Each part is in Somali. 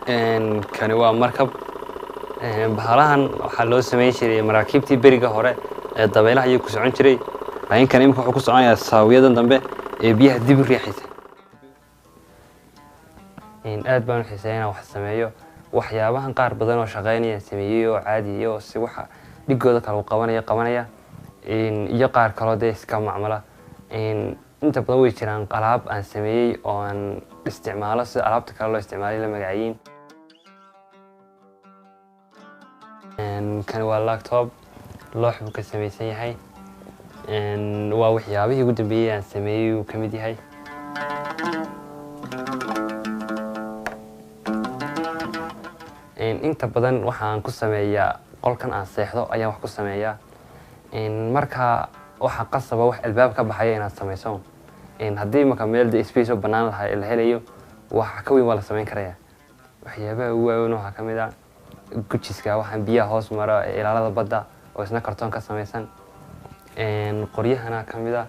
Kani waa markab. Bahalahan waxaa loo sameyn jiray maraakiibtii beriga hore ee dabaylaha ayuu ku socon jiray, laakiin kan imika wuxuu ku soconayaa saawiyadan dambe ee biyaha dib u riixaysa. Aad baan u xiiseeyaa inaan wax sameeyo. Waxyaabahan qaar badan oo shaqeynaya sameeyey oo caadi oo si waxa dhigooda kale u qabanaya, iyo qaar kaloo dee iska macmala. Inta badan way jiraan alaab aan sameeyey oo aan isticmaalo sida alaabta kale loo isticmaalay la magacayiin. Kani waa laptop, loox buu ka samaysan yahay. Waa waxyaabihii ugu dambeeyey aan sameeyey uu ka mid yahay. Inta badan waxaan ku sameeyaa qolkan aan seexdo ayaan wax ku sameeyaa. Marka waxaa qasaba wax albaab ka baxaya inaad sameyso. Haddii marka meel de space oo bannaan la helayo, wax ka weyn waa la sameyn karaya. Waxyaabaha ugu waaweyn waxaa ka mid ah gujiska, waxaan biyaha hoos mara ee ilaalada badda oo isna kartoon ka samaysan. Qoryahana ka mid ah,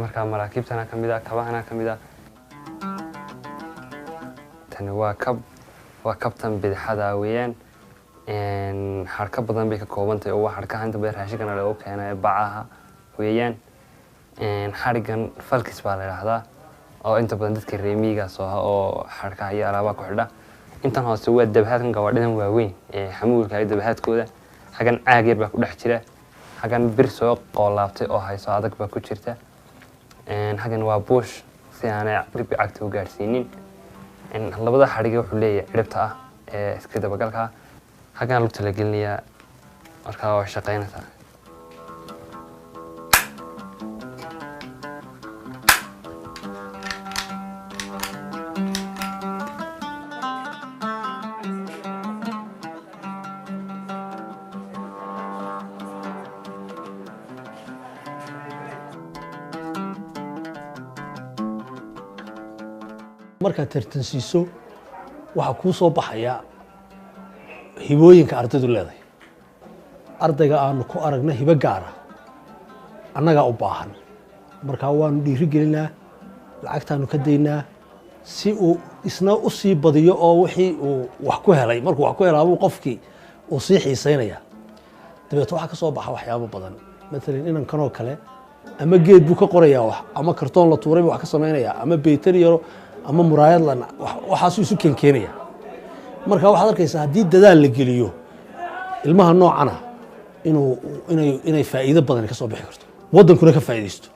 markaa maraakiibtana ka mid ah, kabahana ka mid ah. Tani waa kab, waa kabtan bidixada weeyaan. Xarka badan bay ka kooban tahay oo waa xarkaha inta badan raashinkana loogu keeno ee bacaha weeyaan. Xarigan falkis baa la yidhaahdaa oo inta badan dadka reer miyiga sooha oo xarkaha iyo alaabaha ku xidha. Intan hoose waa dabahaadkan gawaadhidan waaweyn ee xamuulka iyo dabahaadkooda. Xaggan caag yar baa ku dhex jira, xaggan bir soo qoolaabtay oo hayso adag baa ku jirta. Xaggan waa buush si aanay dhib cagta u gaadhsiinin. Labada xadhig wuxuu leeyahay ciribta ah ee iska dabagalka ah, xaggan lagu talagelinayaa, markaa waa shaqeynaysaa. Markaad tartansiiso waxaa kuu soo baxaya hibooyinka ardaydu leedahay. Ardayga aanu ku aragna hibo gaara annagaa u baahan, markaa waanu dhiiri gelinaa, lacagtaanu ka daynaa si uu isna u sii badiyo oo wixii uu wax ku helay. Markuu wax ku helaabuu qofkii uu sii xiisaynaya, dabeeto waxaa ka soo baxa waxyaabo badan. Maalan inankanoo kale ama geed buu ka qorayaa wax, ama kartoon la tuuray buu wax ka samaynaya, ama baytari yaro ama muraayad la waxaasuu isu keenkeenaya. Marka waxaad arkaysaa haddii dadaal la geliyo ilmaha noocana inuu inay faa'iido badan ka soo bixi karto, waddankuna ka faa'iidaysto.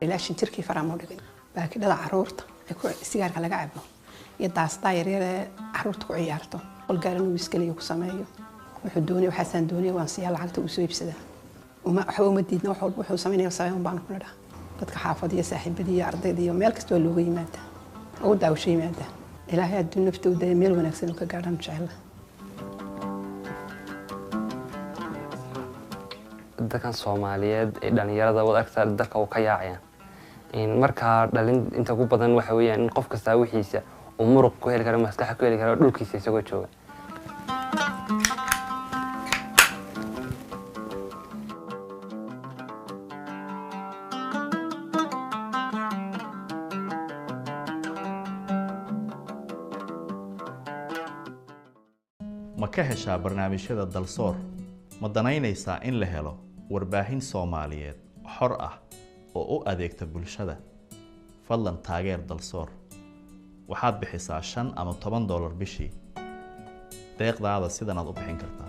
Ilaa 5 jirkii faraamo dhigin baakidhada caruurta ee ku sigaarka laga cabo iyo daastaa yaryar ee caruurta ku ciyaarto, qol gaaran uu iskaliyo ku sameeyo wuxuu doonay. Waxaasaan doonay waan siiyaa, lacagta uu soo iibsadaa, uma waxba uma diidna. Wax walba wuxuu samaynaya sameyn baan ku nidhaa. Dadka xaafada iyo saaxiibada iyo ardayda iyo meel kasta waa looga yimaadaa oo u daawasho yimaadaa. Ilaahay hadduu nafta u daya meel wanaagsan uu ka gaadhaan jecela. Dadkan Soomaaliyeed ee dhalinyarada wad aragtaa dalka uu ka yaacayaan. Markaa dhalin inta ugu badan waxa weeyaan in qof kastaa wixiisa uu muruq ku heli karo, maskaxa ku heli karo dhulkiisa isagoo jooga. Ma ka heshaa barnaamijyada Dalsoor? Ma danaynaysaa in la helo warbaahin Soomaaliyeed xor ah oo u adeegta bulshada? Fadlan taageer Dalsoor. Waxaad bixisaa 5 ama 10 dollar bishii. Deeqdaada sidanaad u bixin kartaa.